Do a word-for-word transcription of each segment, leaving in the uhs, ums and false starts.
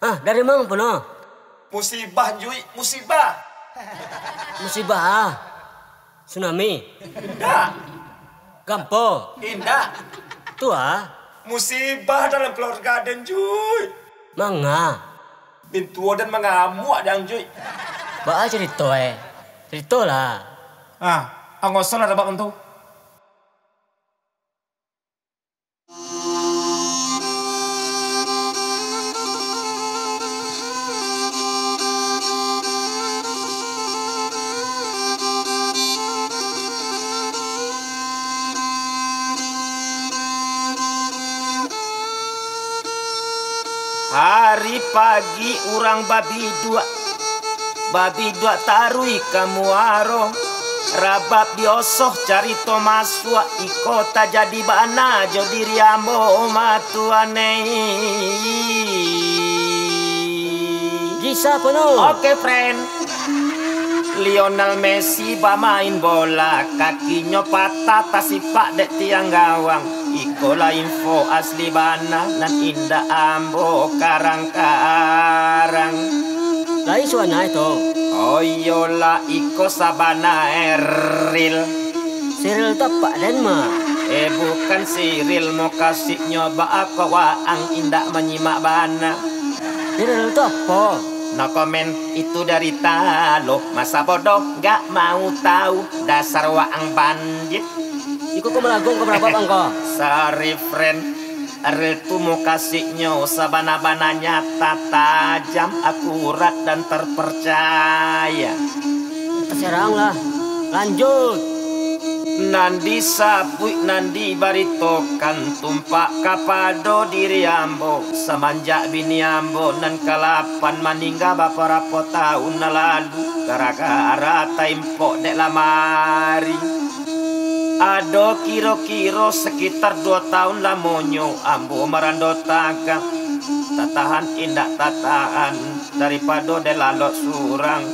Ah, dari mano puno? Musibah, Juik, musibah. Musibah ah. Tsunami. Indak. Gampo. Indak. Tu ah. Musibah dalam keluarga den, Juik. Manga? Mintuo den mangamuak, Dang Juik. Baa carito, eh? Caritolah. Ah, angosolah rabab tu. Hari pagi urang babiduak, babiduak taruih ka muaro, rabab diosoh carito masuak, iko tajadi bana jo diri ambo matuanei. Gisa penuh. Oke, friend. Lionel Messi bamain bola, kakinyo patah tasipak dek tiang gawang. Ikolah info asli bana nan indak ambo karang-karang. Lai suanai to? Oh iyolah, iko sabana e real. Si real tu apak den mah? Eh, bukan si real, mukasuiknyo baa kok waang indak manyimak bana. Si real tu apo? No comment, itu dari talo. Masa bodoh, nggak mau tahu. Dasar waang bandit. Iko ko malagong ka barabab angko. Sorry, friend. Real tu mukasuiknyo sabana-bana nyata, tajam, akurat, dan terpercaya. Taserang lah. Lanjut. Nan disabuik, nan dibaritokan, tumpak kapado diri ambo. Samanjak bini ambo nan kalapan maningga babarapo taun nan lalu, gara-gara taimpok dek lamari. Ado kiro-kiro sakitar duo taun lamonyo ambo marando tagak, tatahan indak tatahan. Daripado den lalok surang,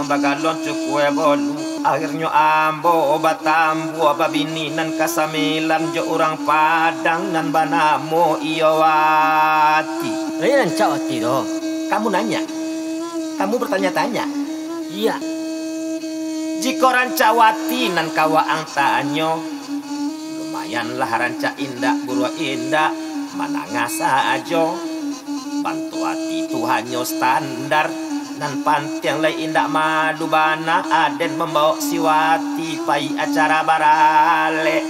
bagalon cukua bolu, akhirnyo ambo batambuah babini nan kasambilan jo urang Padang nan banamo iyo Wati. Lai rancak Wati tu? Kamu nanya? Kamu bertanya-tanya? Iya. Jikok rancak Wati nan ka waang tanyo, lumayanlah rancak indak buruak indak, manangah sajo. Bantuak Wati tu hanyo standar, nan pantiang lai indak malu bana aden mambawok si Wati pai acara baralek.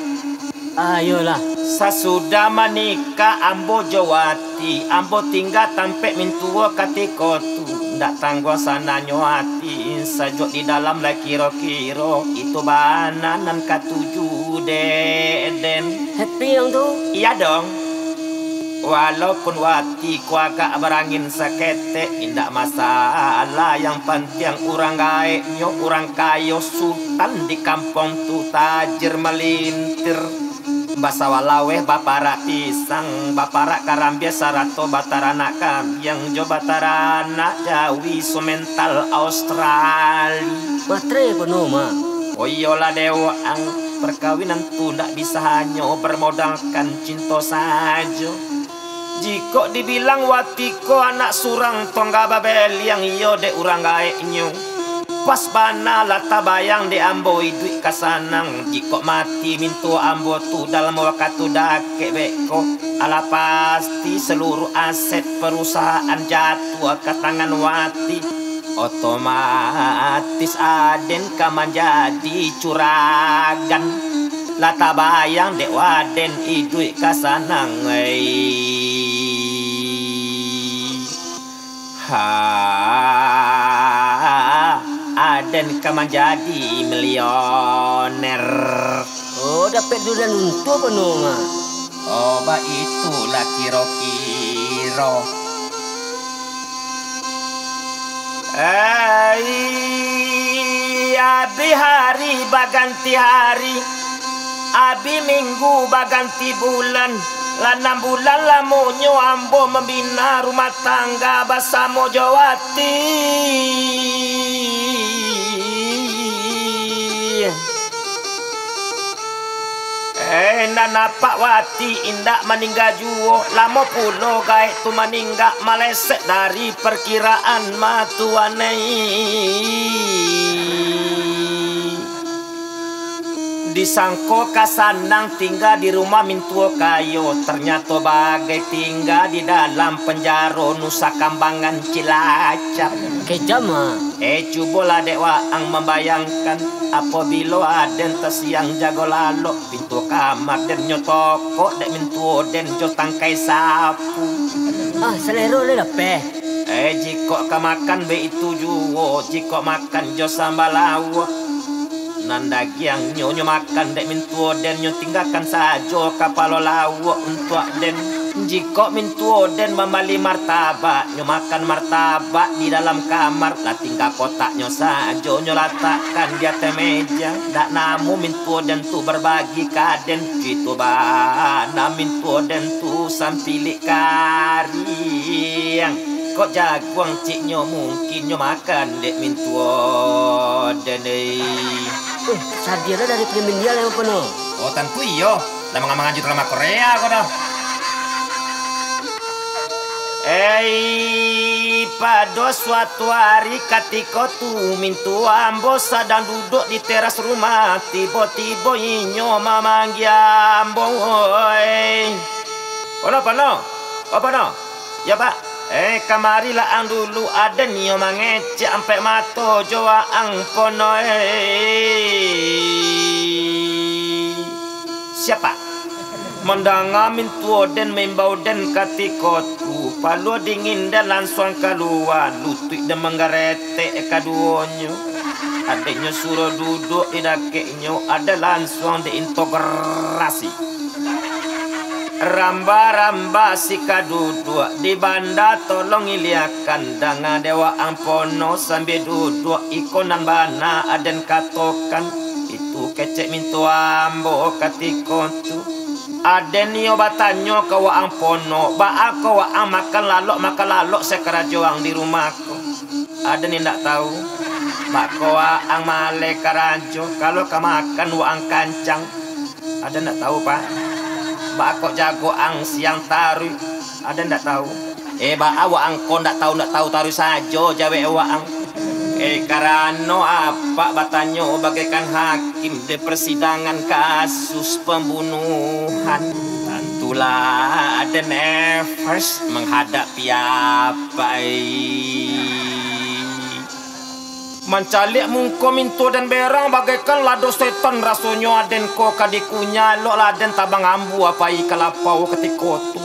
Ayolah. Sasudah manikah ambo jo Wati, ambo tingga tampek mintuo katiko tu. Ndak tangguang sananyo ati, sajuak di dalam lai kiro-kiro. Itu bana nan katuju dek den. Happy yang tu? Iya dong. Walaupun Wati ko agak barangin saketek, indak masalah. Yang pantiang urang gaeknyo urang kayo, sultan di kampuang tu, tajir malintir. Basawah laweh, baparak pisang, baparak karambia, sarato bataranak kambiang jo bataranak jawi sumental Australia. Matre penuh, Mak. Oh iyolah, dek waang, parkawinan tu ndak bisa hanyo bermodalkan cinto sajo. Jikok dibilang Wati ko anak surang tongga babeliang iyo dek urang gaeknyo, pas bana lah tabayang dek ambo iduik ka sanang. Jikok mati mintuo ambo tu dalam wakatu dakek beko, alah pasti saluruh aset parusahaan jatuah ka tangan Wati. Otomatis aden ka manjadi curagan. Lah tabayang dek waden iduik ka sanang, ei. Ha, aden ka manjadi milioner. Oh, dapek duduak untuang penuh, Mak. Oh, baitulah kiro-kiro. Ai, abih hari baganti hari, abih minggu baganti bulan, lah anam bulan lamonyo ambo mambina rumah tangga basamo jo Wati. Eh, nan apak wati indak maningga juo, lamo pulo gaek tu maningga, malesek dari parkiraan matuanai. Disangko ka sanang tingga di rumah mintuo kayo, ternyato bagai tingga di dalam panjaro, nusa kambangan cilacap. Kejam, ah. Eh, cubolah dek waang mambayangkan, apabilo aden tasiang jago lalok, pintu kamar den nyo tokok dek mintuo den jo tangkai sapu. Ah, salero lai lapeh. Eh, jikok ka makan baitu juo, jikok makan jo samba lauak. Nan dagiangnyo nyo makan dek mintuo den, nyo tinggakan sajo kapalo lauak untuak den. Jikok mintuo den mambali martabak, nyo makan martabak di dalam kamar, lah tingga kotaknyo sajo nyo latakkan di ateh meja. Ndak namuah mintuo den tu barbagi ka den, kito bana mintuo den tu sampilik kariang. Kok jaguang ciknyo mungkin nyo makan dek mintuo den, eh. Uh, sadiah lah dari Primindial yang apa no? Oh, tantu iyo. Lah manga-, mangaji drama Korea ko doh. Eh, pado suatu ari katiko tu, mintuo ambo sadang duduak di teras rumah, tibo-tibo inyo mamanggia ambo, oi. Pano, pano. Oh, pano. Ya, Pak. Eh, kamarilah ang dulu, aden nio mangecek ampek mato jo waang pono, eh. Siapa? Mandanga mintuo den maimbau den katiko tu, paluah dingin den lansuang kalua, lutuik den manggaretek kaduonyo. Adennyo suruah duduak di dakeknyo, aden lansuang diintegrasi. Ramba-ramba sika duduak di banda, tolong iliakan danga dek waang pono sambia duduak, iko nan bana aden katokan. Itu kecek mintuo ambo katiko tu. Aden nio batanyo ka waang pono, baa ko waang makan lalok, makan lalok sakarajo ang di rumah ko? Aden indak tahu. Baa ko waang maleh karajo, kalau ka makan waang kancang? Aden ndak tahu, Pak. Baa kok jago ang siang taruih? Aden ndak tahu. Eh, baa waang ko ndak tahu, ndak tahu taruih sajo jawek waang. Eh, karano apak batanyo bagaikan hakim di persidangan kasus pembunuhan. Tantulah aden nervous manghadapi apak, eh. Mancaliak mungko mintuo den berang bagaikan lado setan, rasonyo aden ko ka dikunyah elok lah aden tabang ambuah pai ka lapau katiko tu.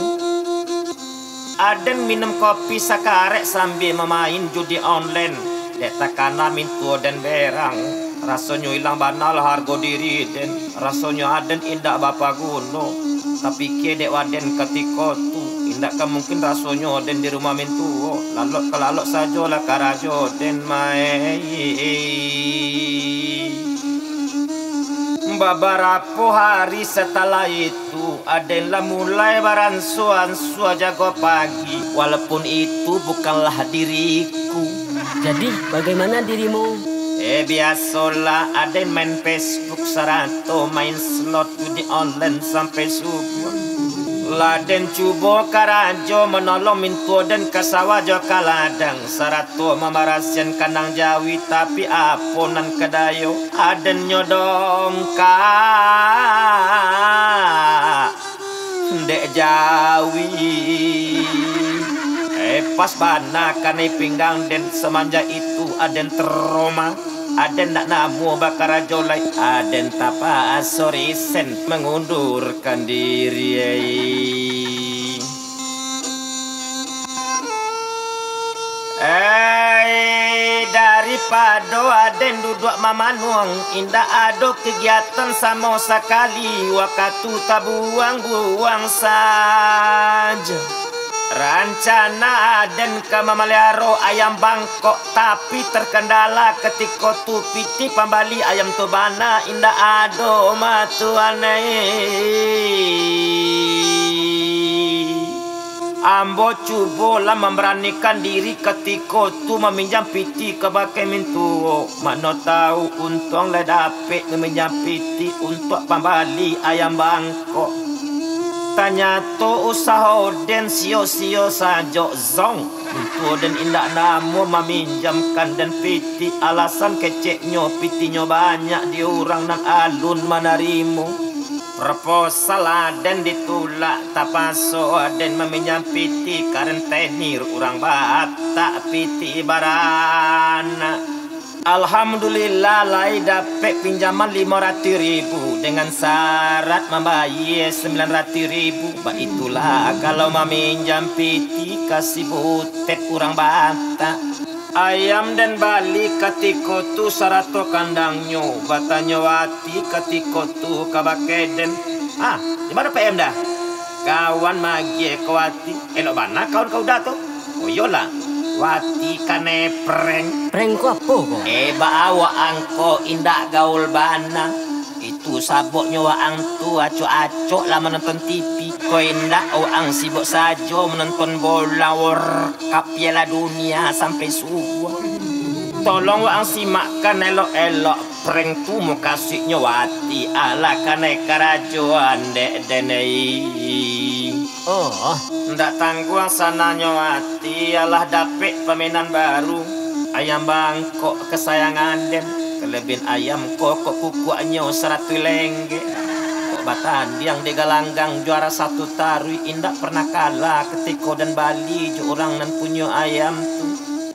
Aden minum kopi sakarek sambia mamain judi online. Dek takana mintuo den berang, rasonyo ilang bana lah hargo diri den. Rasonyo aden indak bapaguno. Tapikia dek waden katiko tu, indak ka mungkin rasonyo den di rumah mintuo. Lalok ka lalok sajolah karajo den, maeh. Babarapo hari satalah itu, aden lah mulai baransua-ansua jago pagi. Walaupun itu bukanlah diriku. Jadi, bagaimana dirimu? Eh, biasolah, aden main Facebook sarato main slot judi online sampai subuah. Lah den cubo karajo manolong mintuo den ka sawah jo ka ladang, sarato mambarasiahan kandang jawi, tapi apo nan ka dayo, aden nyo dongkak dek jawi. Eh, pas bana kanai pinggang den, samanjak itu aden trauma. Aden ndak namuah bakarajo lai, aden tapaso resign, mangundurkan diri, ai. Ai, daripado aden duduak mamanuang, indak ado kegiatan samo sakali, wakatu tabuang-buang sajo. Rancana aden ka mamaliharo ayam bangkok, tapi terkendala katiko tu pitih pambali ayam tu bana indak ado matuanai. Ambo cubolah mambaranikan diri katiko tu maminjam pitih kabake mintuo. Mano tahu untuang lai dapek maminjam pitih untuak pambali ayam bangkok. Tanyato usaho den sio-sio sajo, zong. Mintuo den indak namuah maminjamkan den pitih, alasan keceknyo pitihnyo banyak di urang nan alun manarimo. Proposal aden ditulak, tapaso aden maminjam pitih ka rentenir urang Batak, pitih baranak. Alhamdulillah, lai dapek pinjaman limo ratuih ribu, dengan sarat mambayia sambilan ratuih ribu. Baitulah kalau maminjam pitih ka si Butet urang Batak. Ayam den bali katiko tu sarato kandangnyo, batanyo Wati katiko tu kabake den, "Ah, di mano P M dah?" Kawan magiah ko Wati, "Elok bana kawan ka Uda tu." "Oh iyolah, Wati kanai prank." "Prank ko apo ko?" "Eh, baa waang ko indak gaul bana. Itu sababnyo waang tu acok-acok lah manonton T V. Ko indak waang sibuk sajo manonton bola, World Cup Piala Dunia sampai subuah. Tolong waang simakkan elok-elok prank tu mukasuiknyo Wati, alah kanai karajoan dek den ai." "Oh, ndak tangguang sanangnyo Wati, alah dapek pamainan baru, ayam bangkok kasayangan den. Kalabiahan ayam ko kok kukuaknyo saratuih lenggek. Kok batandiang di galanggang juara satu taruih, indak pernah kalah katiko den bali jo urang nan punyo ayam tu."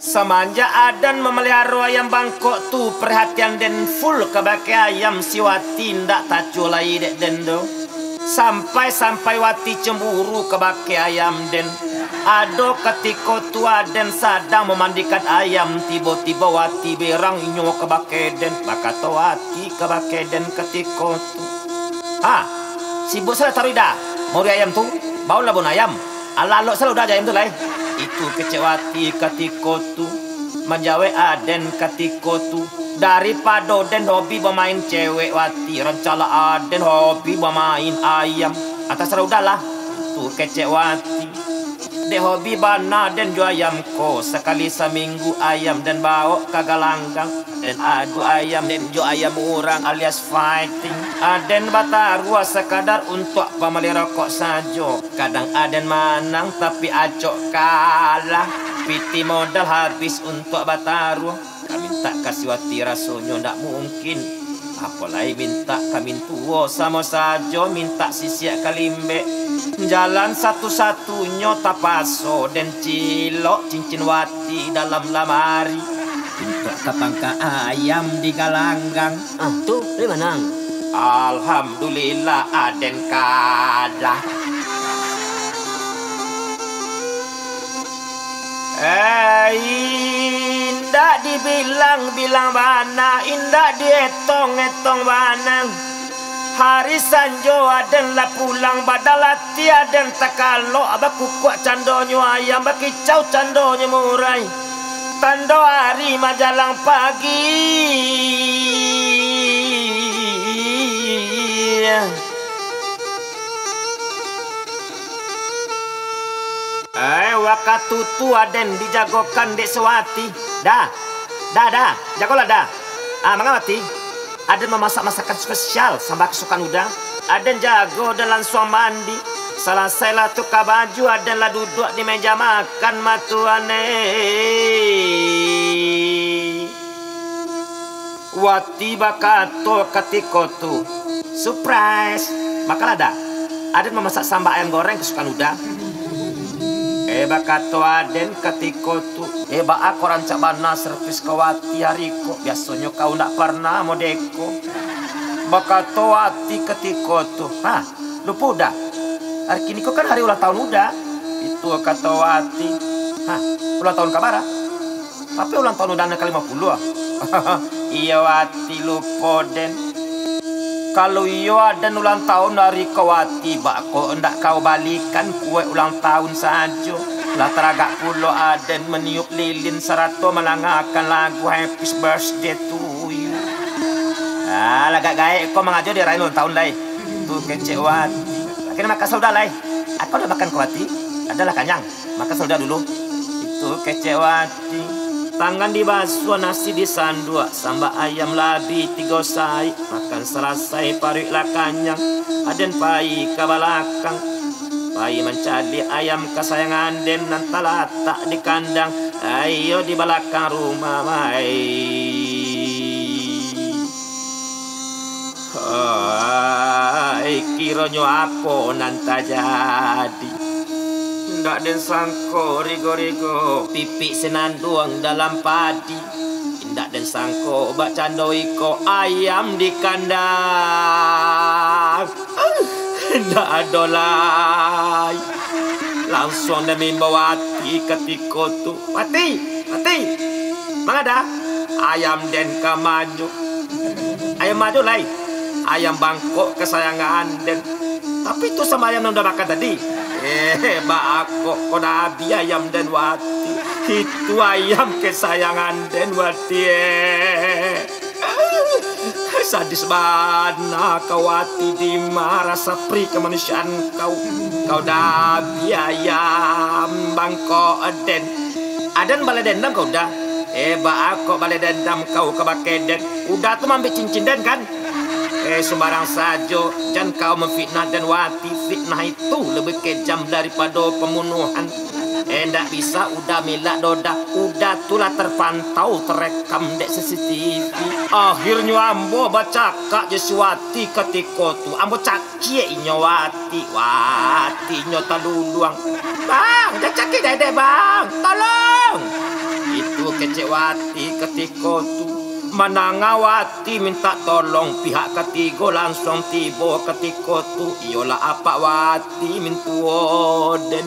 Samanjak aden mamaliharo ayam bangkok tu, parhatian den full kabake ayam si Wati, indak tacuah lai dek den doh. Sampai-sampai Wati cemburu kabake ayam den. Ado katiko tu aden sadang mamandikan ayam, tibo-tibo Wati berang inyo kabake den, bakato Wati kabake den katiko tu, "Ha, sibuk salah taruih dah mauri ayam tu, baunlah baun ayam. Alah alok salah Uda jo ayam tu lai." Itu kecek Wati katiko tu. Manjawek aden katiko tu, "Daripado den hobi bamain cewek Wati, rancaklah aden hobi bamain ayam. Antah salah Uda lah." Itu kecek Wati. Dek hobi bana den jo ayam ko, sakali saminggu ayam den bawok ka galanggang. Den adu ayam den jo ayam urang alias fighting. Aden bataruah sakadar untuak pambali rokok sajo. Kadang aden manang, tapi acok kalah. Pitih modal habis untuak bataruah. Ka mintak ka si Wati rasonyo ndak mungkin. Apo lai mintak ka mintuo, samo sajo mintak sisiak ka limbek. Jalan satu-satunyo tapaso den cilok cincin Wati dalam lamari. Mintak ka pangka ayam di galanggang. Ah, tu, lai manang. Alhamdulillah, aden kalah. Eh, indak dibilang-bilang bana, indak dietong-etong bana. Hari sanjo aden lah pulang, badal ati aden takalok, bakukuak candonyo ayam, bakicau candonyo murai. Tando ari manjalang pagi. Eh, wakatu tu aden dijagokan dek si Wati. Dah, dah, dah, jagolah dah. Ah, manga Wati? Aden mamasak masakan spesial, sambah kasukaan Uda. Aden jago dan lansuang mandi. Salasai lah tuka baju, aden lah duduak di meja makan, matuan eh. Wati bakato katiko tu, "Surprise! Makanlah dah. Aden mamasak sambah ayam goreng kasukaan Uda." Eh, bakato aden katiko tu, "Eh, baa ko rancak bana servis ka Wati ari ko? Biasonyo kau ndak parnah modeko." Bakato Wati katiko tu, "Hah, lupo Uda? Ari kini ko kan hari ulang tahun Uda." Itu kato Wati. "Hah, ulang tahun ka bara?" "Tapi ulang tahun Uda nan ka limo puluah." "Iyo, Wati, lupo den." "Kalau iyo aden ulang tahun ari ko Wati, baa ko ndak kau balikan kue ulang tahun sajo? Lah taragak pulo aden maniup lilin sarato malangakan lagu Happy Birthday to you." "Ah, lagak gaek ko mangajo di ari ulang tahun lai." Tu kecek Wati. "Akhirnyo makan sudah lai." "Ako ndak makan ko Wati." Adalah kanyang, makan saludah dulu. Itu kecek Wati. Tangan dibasuah, nasi disanduak, sambak ayam labi tigo saik. Makan salasai, paruik lah kanyang. Aden pai ka balakang. Pai mancaliak ayam kasayangan den nan talatak di kandang. Iyo, di balakang rumah mai. Hai, kironyo apo nan tajadi? Indak den sangko, rigo-rigo pipik sinanduang dalam padi. Indak den sangko bak cando iko ayam di kandang. Indak ado lai. Lansuang den maimbau Wati katiko tu. Wati, Wati, manga da? Ayam den ka manyo. Ayam ma jo lai? Ayam bangkok kasayangan den. Tapi tu samo ayam nan udah makan tadi. Eh, baa kok ko dah abih ayam den, Wati? Itu ayam kasayangan den, Wati, eh. Sadis bana kau, Wati, dima rasa perih kamanusiaan kau. Kau dah abih ayam bangkok den. Aden balas dendam kau dah. Eh, baa kok balas dendam kau kabake den? Udah tu maambiak cincin den, kan? Eh, sumbarang sajo, jan kau mamfitnah den, Wati. Fitnah itu lebih kejam daripado pambunuahan. Eh, ndak bisa Uda milak doh dah. Uda tu lah terpantau, terekam dek C C T V. Akhirnyo ambo bacakak jo si Wati katiko tu. Ambo cakiak inyo, Wati. Wati inyo taluluang. "Bang, jan cakiak dek, Bang. Tolong!" Itu kecek Wati katiko tu. Mandanga Wati mintak tolong, pihak katigo lansuang tibo katiko tu, iyolah apak Wati mintuo den.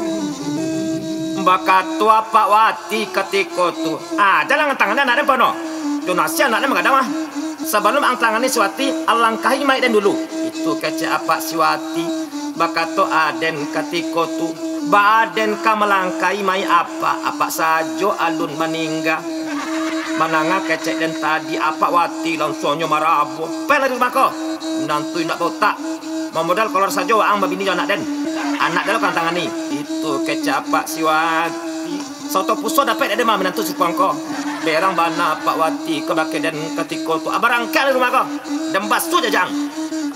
Bakato apak Wati katiko tu, "Ah, jan ang tangani anak den, Pono. Jo nasi anak den bagadang ah. Sabalun ang tangani si Wati, ang langkahi mayik den dulu." Itu kecek apak si Wati. Bakato aden katiko tu, "Baa den ka malangkahi mayik apak, apak sajo alun maningga." Mandanga kecek den tadi, apak Wati lansuangnyo marabuah. "Pai lah dari rumah ko! Minantu indak bautak! Mamodal kolor sajo waang babini jo anak den. Anak den lo ka ang tangani." Itu kecek apak si Wati. Saoto puso dapek dek den mah minantu si Puang ko. Berang bana apak Wati kabake den katiko tu. "Ah, barangkek dari rumah ko! Den basuah jajang!"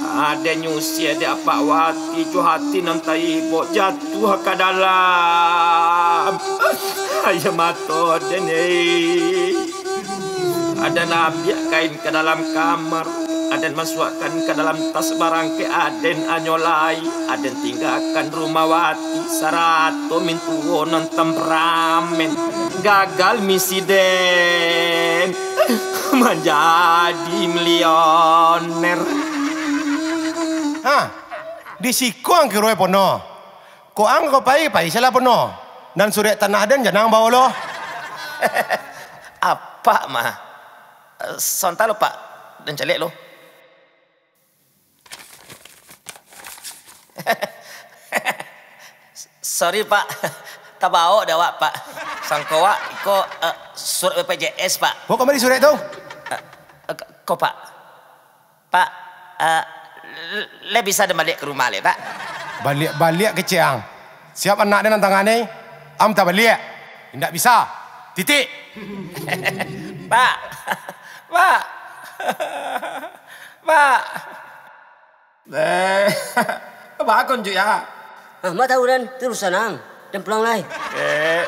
Aden nyusia dek apak Wati jo hati nan taibo, jatuah ka dalam aia mato den, eh. Aden ambiak kain ka dalam kamar, aden masuakkan ka dalam tas barangkek aden anyo lai, aden tinggakan rumah Wati sarato mintuo nan temperamen. Gagal misi den. Manjadi milioner. Ha, di siko ang kironyo, Pono. Kok ang ka pai, pai sajolah, Pono. Nan surek tanah den jan ang bao lo. Apak mah. Eh, sonta lo, Pak. Den caliak lo. Sorry, Pak. Tabaok dek awak, Pak. Sangko awak iko, eh, surek B P J S, Pak. Bao kamari surek tu? Eh, eh, ko, Pak. Pak, eh, le bisa den baliak ka rumah le, Pak? Baliak-baliak kecek ang. Siap anak den nan tangah ni, ang mintak baliak. Indak bisa. Titik. Pak. Pak. Pak. Eh, baa ko, Njuik, ah? Ah, ma tahu den, tu urusan ang. Den pulang lai. Eh.